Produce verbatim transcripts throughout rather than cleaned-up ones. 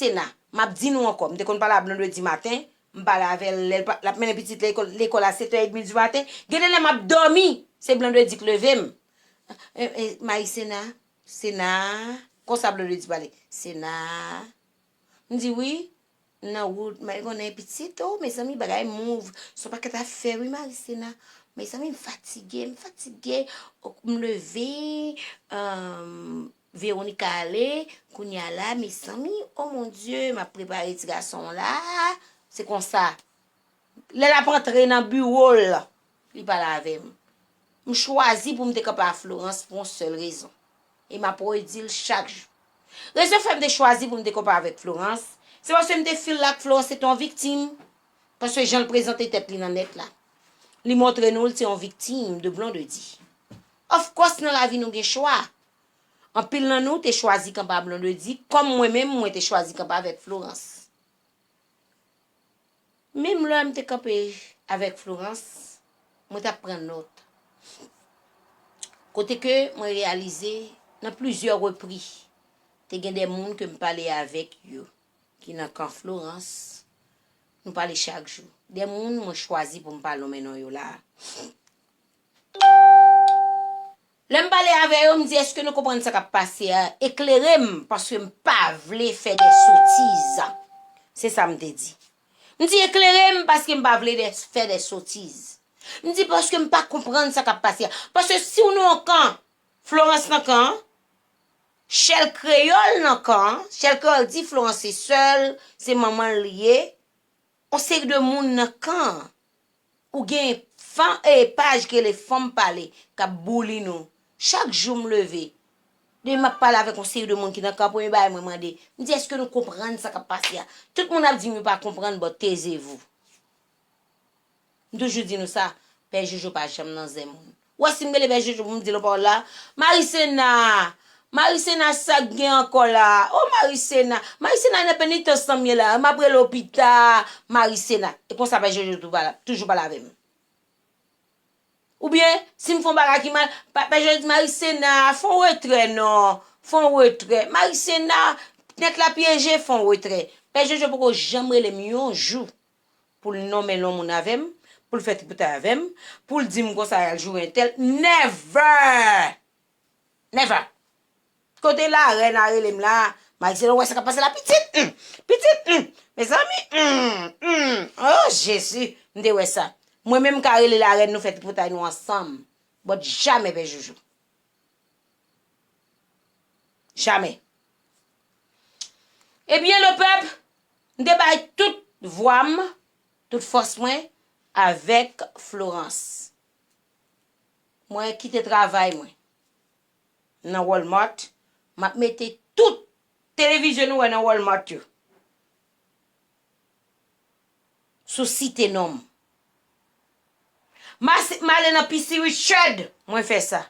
Marisena, m ap di nou ankò, m te konn pale a Blondedy maten, m pale avè l lè l pa- l ap mennen pitit lekòl, lekòl a sèt è edmi di maten, gen de lè m ap dòmi, se Blondedy k leve m. E, e, Marisena, Sena, konsa Blondedy pale, Sena. M di wi, nan wout, mwen konnen pitit, oh, mezanmi, bagay move. Se yon pakèt afè, wi, Marisena. Mezanmi, m fatige, m fatige. Ok, m leve, um, Veronica ale, kounye a la, mezanmi, oh mon Dieu, m ap prepare ti gason la. Se konsa. Lè l ap antre nan biwo l, li pale avè m. M chwazi pou m te kanpe a Florence pou yon sèl rezon. E m ap redi l chak jou. Rezon fè m te chwazi pou m te kanpe avèk Florence, se paske m te feel like Florence se te yon viktim. Paske jan l prezante tèt li nan nèt la, li montre nou l se yon viktim de Blondedy. Of course, nan lavi nou gen chwa. Anpil nan nou te chwazi kanpe a Blondedy, kòm mwen menm, mwen te chwazi kanpe avèk Florence. Menm lè m te kanpe avèk Florence, mwen t ap pran nòt. Kote ke mwen reyalize nan plizyè repri, te gen de moun ke m pale avèk yo, ki nan kan Florence, nou pale chak jou. De moun mwen chwazi pou m pa lonmen non yo la. Lè m pale avè yo, m di, èske nou konprann sa k ap pase a? Eklere m, paske m pa vle fè de sotiz. Se sa m te di. M di, eklere m, paske m pa vle de, fè de sotiz. M di, paske m pa konprann sa k ap pase a. Paske si w nan yon kan, Florence nan kan an, Chèl Kreyòl nan kan an, Chèl Kreyòl di Florence se sè l, se manman l li ye, yon seri de moun nan kan an, ou gen fan, e, paj ki rele Fanm Pale, k ap bouli nou. Chak jou m leve, demen m ap pale avèk yon seri de moun ki nan kan an, premye bagay mwen mande, m di, èske nou konprann sa k ap pase a? Tout moun ap di m yo pa konprann, but taisez-vous. M toujou di nou sa, Pè Jojo pa janm nan zen moun. Ou wè si m rele Pè Jojo pou m di l yon pawòl la, Marisena, Marisena, sa k gen ankò la? O Marisena, Marisena nan penitans nan m ye la, m ap rele w pita, Marisena. E konsa Pè Jojo tou pale, toujou pale avè m. Oubyen, si m fè yon bagay ki mal, pa, Pè Jojo di, Marisena, fè yon retrè non, fè yon retrè. Marisena, nèt la pyeje, fè yon retrè. Pè Jojo poko janm rele m yon jou pou l nonmen yon moun avè m, pou l fè tripotay avè m, pou l di m konsa y al joure entèl. Never! Never! Kote larèn a rele m la, Marisena, ou wè sa k ap pase la, pitit? Hmm. Pitit? Hmm. Mezanmi, hmm, hmm. Oh, Jezi, m te wè sa. Mwen menm m ka rele larèn, nou fè tripotay nou ansanm. But jamè Pè Jojo. Jamè. Ebyen, lepèp, m te bay tout vwa m, tout fòs mwen avèk Florence. Mwen kite travay mwen nan Walmart, m ap mete tout televizyon nou wè nan Walmart yo sou Site Nonm. M a-, m ale nan P C Richard, mwen fè sa.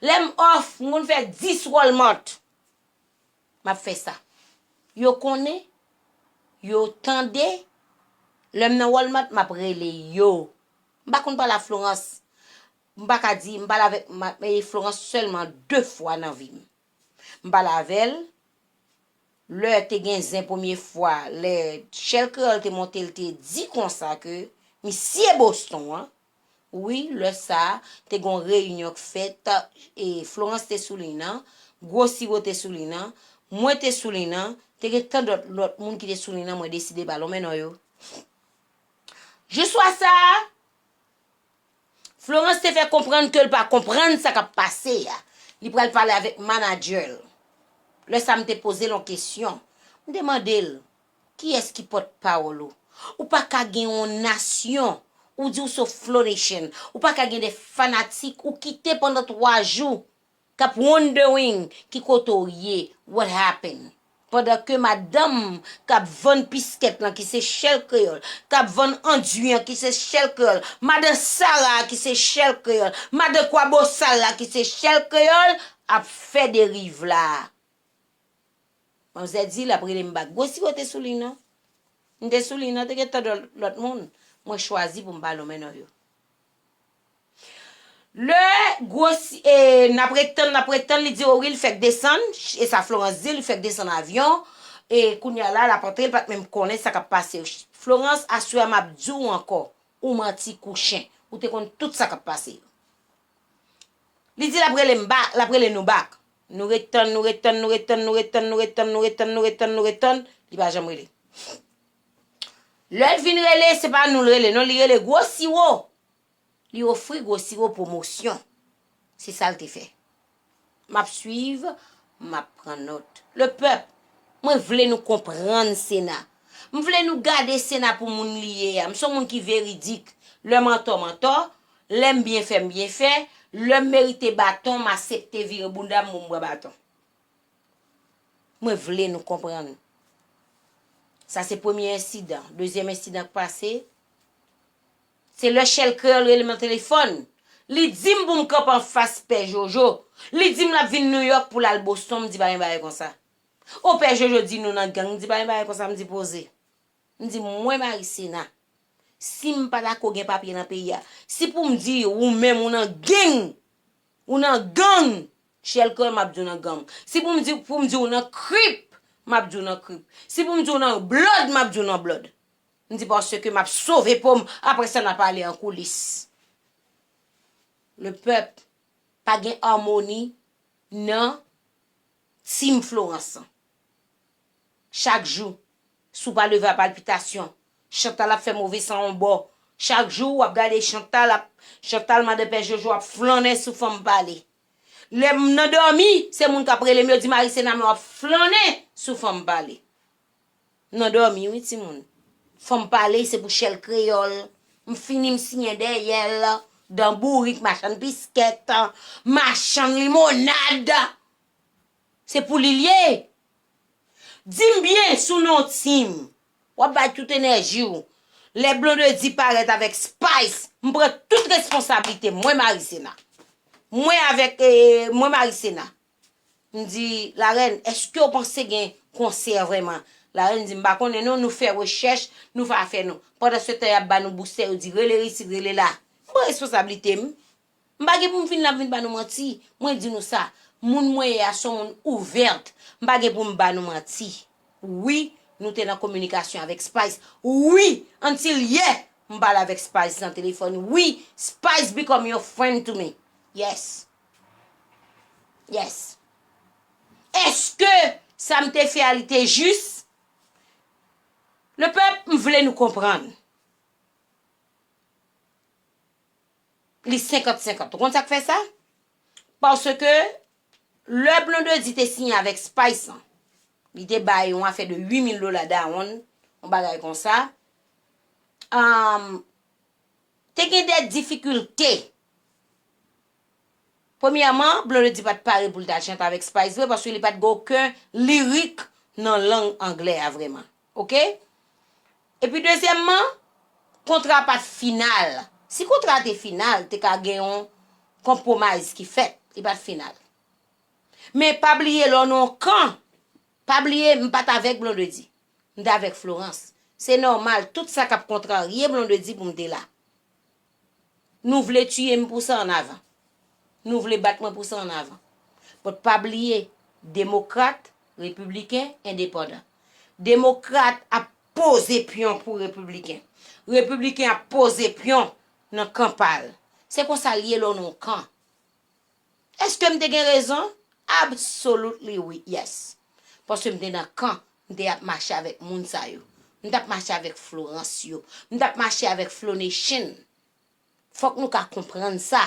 Lè m off, m konn fè dis Walmart. M ap fè sa. Yo konnen, yo tande, lè m nan Walmart, m ap rele yo. M pa konn pale a Florence. M pa ka di, m pale avèk ma-, e Florence sèlman de fwa nan vi m. M pale avè l, lè te gen zen premye fwa, lè Chèl Kreyòl te monte, l te di konsa ke misye Boston an, wi, lè sa a, te gen yon reyinyon k fèt, e Florence te sou liy nan, Gwo Siwo te sou liy nan, mwen te sou liy nan, te gen tan dòt lòt moun ki te sou liy nan, mwen deside pa lonmen non yo. Jou swa sa a, Florence te fè konprann ke l pa konprann sa k ap pase a. Li pral pale avèk manadjè l. Lè sa a, m te poze l yon kesyon. M te mande l, kiyès ki pòtpawòl ou? Ou pa ka gen yon nasyon, ou di w se Flow Nation, ou pa ka gen de fanatik, ou kite pandan twa jou k ap wondering ki kote w ye, what happened? Pandan ke madanm k ap vann piskèt lan ki se Chèl Kreyòl, k ap vann andui an ki se Chèl Kreyòl, madan Sara a ki se Chèl Kreyòl, madan Kwabosal la ki se Chèl Kreyòl, ap fè deriv la. Manmzèl di l ap rele m bak. Gwo Siwo te sou liy nan. M te sou liy nan, te gen tan dòt lòt moun. Mwen chwazi pou m pa lonmen non yo. Lè Gwo Si-, e, n ap ret tann, n ap ret tann, li di, o wi, l fèk desann, e sa Florence di, li fèk desann avyon, E kounye a la, l ap antre, l pa t menm konnen sa k ap pase yo. Florence, aswè a m ap di w ankò, ou manti kou chen. Ou te konn tout sa k ap pase yo. Li di l ap rele m bak, l ap rele nou bak. Nou ret tann, nou ret tann, nou ret tann, nou ret tann, nou ret tann, nou ret tann, nou ret tann, nou ret tann, li pa janm rele. Lè l vin rele, se pa nou l rele, non, li rele Gwo Siwo. Li ofri Gwo Siwo pwomosyon. Se sa l te fè. M ap swiv, m ap pran nòt. Lepèp, mwen vle nou konprann Sena. M vle nou gade Sena pou moun li ye a. M se yon moun ki veridik. Lè m antò, m antò. Lè m byen fè, m byen fè. Lè m merite baton, m asepte vire bounda m pou m pran baton. Mwen vle nou konprann. Sa se premye ensidan. Dezyèm ensidan k pase, se lè Shell Kreyòl rele m nan telefòn. Li di m pou m kanpe anfas Pè Jojo. Li di m l ap vin Nouyòk pou l al Boston. M di pa gen bagay konsa. O, Pè Jojo di nou nan gang. M di pa gen bagay konsa. M di poze. M di mwen Marisena. Si m pa dakò gen papye nan peyi a. Si pou m di ou menm ou nan gang, ou nan gang, Shell Kreyòl, m ap di w nan gang. Si pou m di, pou m di w nan Crip, m ap di w nan Crip. Si pou m di w nan Blood, m ap di w nan Blood. M di paske m ap sove po m, apre sa n a pale an koulis. Lepèp, pa gen amoni nan Team Florence. Chak jou, si w pa leve a palpitasyon, Chantal ap fè move san yon bò. Chak jou, w ap gade Chantal ap, Chantal madan Pè Jojo ap flannen sou Fanm Pale. Lè m nan dòmi, se moun k ap rele m, yo di Marisena, men w ap flannen sou Fanm Pale. M nan dòmi, wi, timoun. Fanm Pale, se pou Shell Kreyòl. M fini, m siyen dèyè l. Dan bourik, machann biskèt, machann limonad. Se pou li l ye. Di m byen si w nan yon team. W ap bay tout enèji w. Lè Blondedy parèt avèk Spice, m pran tout responsablite m, mwen Marisena. Mwen avèk, eh, mwen Marisena. M di, Larèn, èske w panse gen konsè vrèman? Larèn di, m pa konnen non, nou fè rechèch, nou fè afè nou. Pandan se tan, y ap ba nou boustè, yo di, rele isit, rele la. M pran responsablite m. M pa gen pou m vin la vin ba nou manti. Mwen di nou sa, moun mwen ye a se yon moun ouvèt. M pa gen pou m ba nou manti. Wi, nou te nan kominikasyon avèk Spice. Wi, until yè, m pale avèk Spice nan telefòn. Wi, Spice become your friend to me. Yes. Yes. Èske sa m te fè a, li te jis? Lepèp, m vle nou konprann. Li senkant senkant. Ou konn sa k fè sa? Paske lè Blondedy te siyen avèk Spice lan, li te bay yon afè de uit mil dola dawonn, yon bagay konsa. Am, te gen de difikilte. Premyèman, Blondedy pa t pare pou l ta chante avèk Spice vre, paske li pa t gen okenn lirik nan lang anglè a vrèman. Oke? Epi dezyèmman, kontra pa t final. Si kontra te final, te ka gen yon konpwomiz ki fèt. Li pa t final. Men pa bliye lè w nan yon kan, pa bliye m pa t avèk Blondedy. M te avèk Florence. Se nòmal, tout sa k ap kontrarye Blondedy pou m te la. Nou vle tiye m pou sa annavan. Nou vle bat mwen pou sa annavan. But pa bliye, demokrat, repibliken, endepandan. Demokrat ap poze pyon pou repibliken. Repibliken ap poze pyon nan kan pa l. Se konsa l ye lè w nan yon kan. Èske m te gen rezon? Absolutely wi, yes. Paske m te nan kan, m te ap mache avèk moun sa yo. M t ap mache avèk Florence yo. M t ap mache avèk Flo Nation. Fòk nou ka konprann sa.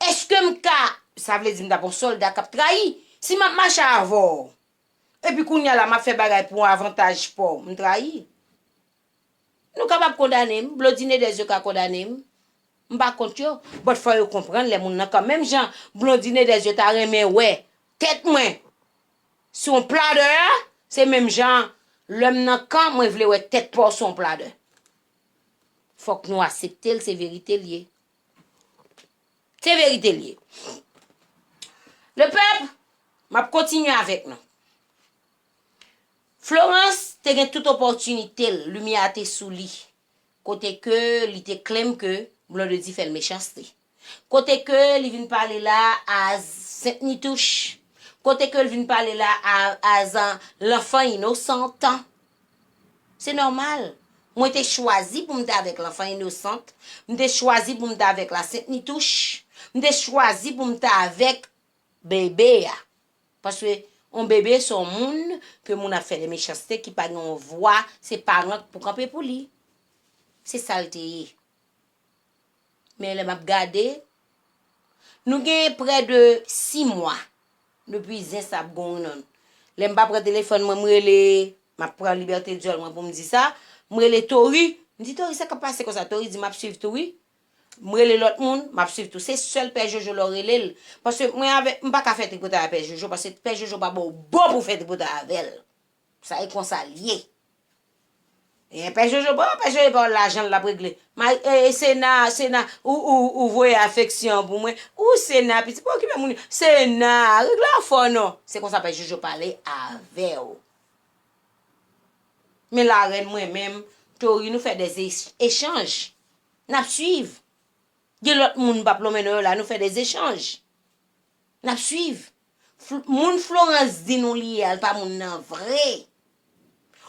Èske m ka, sa vle di m t ap yon sòlda k ap trayi? Si m ap mache avè w, epi kounye a la m ap fè bagay pou yon avantaj pa w, m trayi? Nou kapab kondane m, Blondine Dèzye ka kondane m. M pa kont yo, but fò yo konprann lè moun nan kan. Menm jan Blondine Dèzye ta renmen wè tèt mwen sou yon pladè a, se menm jan lè m nan kan mwen vle wè tèt pa w sou yon pladè. Fòk nou asepte l, se verite l ye. Se verite l ye. Lepèp, m ap kontinye avèk nou. Florence te gen tout opòtinite l, limyè a te sou li. Kote ke li te claim ke Blondedy fè l mechanste. Kote ke li vin pale la a Sent Nitouch. Kote ke l vin pale la a, a zan, l'enfant innocent. Se nòmal. Mwen te chwazi pou m te avèk l'enfant innocent. M te chwazi pou m te avèk la Sainte Nitouche. M te chwazi pou m te avèk bebe a. Paske yon bebe se yon moun ke moun ap fè de mechanste ki pa gen yon vwa, se paran k pou kanpe pou li. Se sa l te ye. Men lè m ap gade, nou gen prè de sis mwa depi zen sa ap gonn nan. Lè m pa pran telefòn mwen, m rele, m ap pran libète dyòl mwen pou m di sa, m rele Tori, m di, "Tori, sa k ap pase konsa?" Tori di, "M ap swiv tou, wi." M rele lòt moun, m ap swiv tou. Se sèl Pè Jojo lè w rele l. Paske mwen avè, m pa ka fè tripotay a Pè Jojo, paske Pè Jojo pa ba w bon pou fè tripotay avè l. Sa e konsa l ye. E Pè Jojo, bon, Pè Jojo pa w lajan l ap regle. Ma, e, e, Sena, Sena, ou, ou, ou voye afeksyon pou mwen. Ou Sena, pitit, pa okipe moun. Sena, regle afè w non. Se konsa Pè Jojo pale avè w. Men larèn mwen menm, Tori, nou fè de echanj. N ap swiv. Gen lòt moun m p ap lonmen non yo la, nou fè de echanj. N ap swiv. Fl-, moun Florence di nou li ye a, l pa moun nan vre.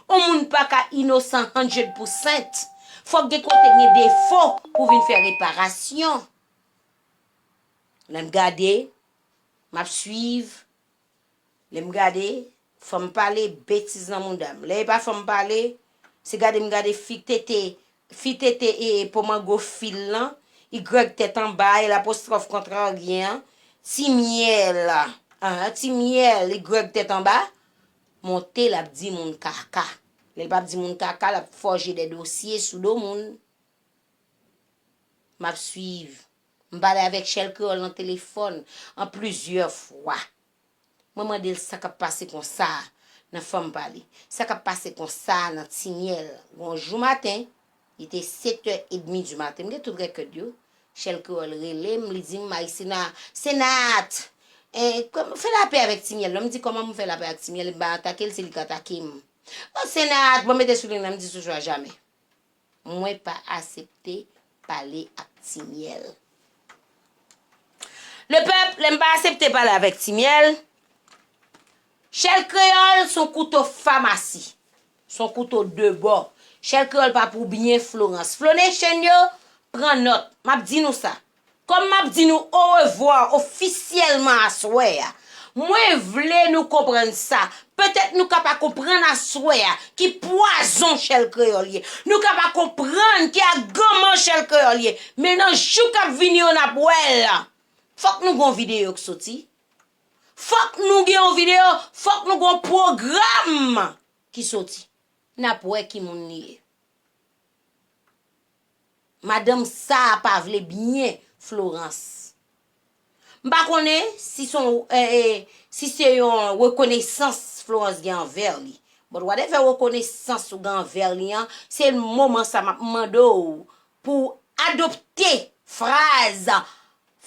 On moun pa ka inosan hundred percent. Fòk gen kote gen defo pou vin fè reparasyon. Lè m gade, m ap swiv. Lè m gade, fanm pale betiz nan mouda m. Lè e pa fanm pale, se gade m gade fi tete, fi tete e pomango fil lan, igrèg tèt anba, e lapostwòf kontraryen an, ti myèl, ah, ti myèl, igrèg tèt anba, monte l ap di moun kaka. Lè l p ap di moun kaka, l ap fòje de dosye sou do moun. M ap swiv. M pale avèk Chèl Kreyòl nan telefòn an plizyè fwa. Mwen mande l sa k ap pase konsa nan Fanm Pale. Sa k ap pase konsa nan Ti Myèl. Gon jou maten, li te sèt è edmi di maten. M gen tout rekòd yo. Chèl Kreyòl rele m, li di m, "Mayi Sena, Senat, eh, kòm, fè lapè avèk Ti Myèl." Lè m di, "Kòman m fè lapè ak Ti Myèl?" M pa atake l, se li k atake m. "O Senat, bon, mete sou liy nan," m di, "Sou jwa jamè." Mwen pa aksepte pale ak Ti Myèl. Lepèp, lè m pa aksepte pale avèk Ti Myèl, Chèl Kreyòl se yon kouto famasi. Se yon kouto de bò. Chèl Kreyòl pa pou byen Florence. Flonation yo, pran nòt. M ap di nou sa. Kòm m ap di nou orevwa ofisyèlman aswè a, mwen vle nou konprann sa. Petèt nou ka pa konprann aswè a ki pwazon Chèl Kreyòl ye. Nou ka pa konprann ki aganman Chèl Kreyòl ye. Men nan jou k ap vini yo, n ap wè l. Fòk nou gen yon videyo k soti. Fòk nou gen yon videyo, fòk nou gen yon pwogram ki soti. N ap wè ki moun li ye. Madanm sa a pa vle byen Florence. M pa konnen si se yon, eh, eh, si se yon rekonesans Florence gen anvè li. But whatever rekonesans ou gen anvè li an, se moman sa m ap mande w pou w adopte fraz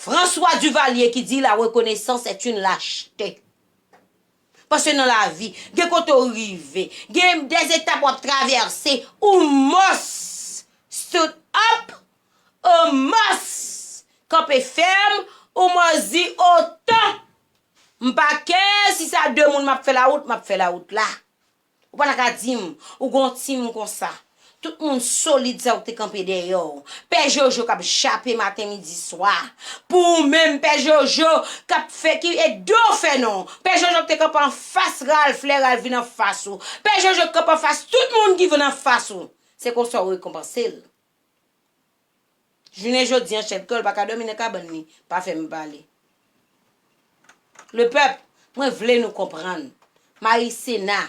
François Duvalier ki di, "La reconnaissance est une lâcheté." Paske nan lavi, gen kote w rive, gen des étapes w ap travèse, ou must stood up, ou must kanpe fèm, ou must di, "Otan, m pa kè, si se a de moun m ap fè lawout, m ap fè lawout la." Ou pa ta ka di m, ou gon tim konsa. Tout moun solid sa yo k te kanpe dèyè w. Pè Jojo k ap jape maten, midi, swa. Pou ou menm, Pè Jojo k ap fè ki e do fè non. Pè Jojo k te kanpe anfas Ralph, lè Ralph vin anfas ou. Pè Jojo k kanpe anfas tout moun ki vin anfas ou. Se konsa w rekonpanse l. Jounen jodi an, Chèl Kreyòl pa ka dòmi nan kabann li, pa fè m pale. Lepèp, mwen vle nou konprann. Mayi Sena,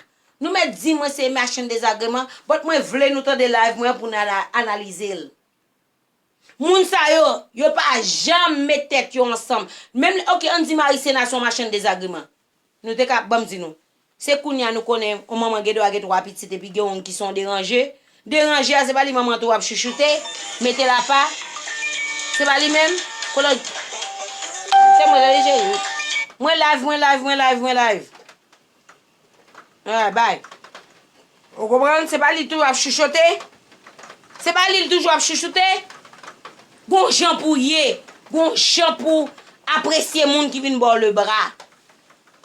nou mèt di mwen se machann dezagreman, but mwen vle nou tande live mwen pou n ana-, analize l. Moun sa yo, yo pa janm met tèt yo ansanm. Menm, oke, ann di Mayi Sena se yon machann dezagreman. Nou te ka, ban m di nou. Se kounye a nou konnen yon manman gen dwa gen twa pitit epi gen youn ki se yon deranje. Deranje a, se pa li manman tou ap chouchoute, mete l apa. Se pa li menm. Kolon. Se mwen, tande cheri. Mwen live, mwen live, mwen live, mwen live. Ah, bay. Ou konprann? Se pa li toujou ap chouchoute? Se pa li l toujou ap chouchoute? Gon jan pou ye. Gon jan pou apresye moun ki vin ba w lebra.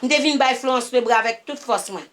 M te vin bay Florence lebra avèk tout fòs mwen.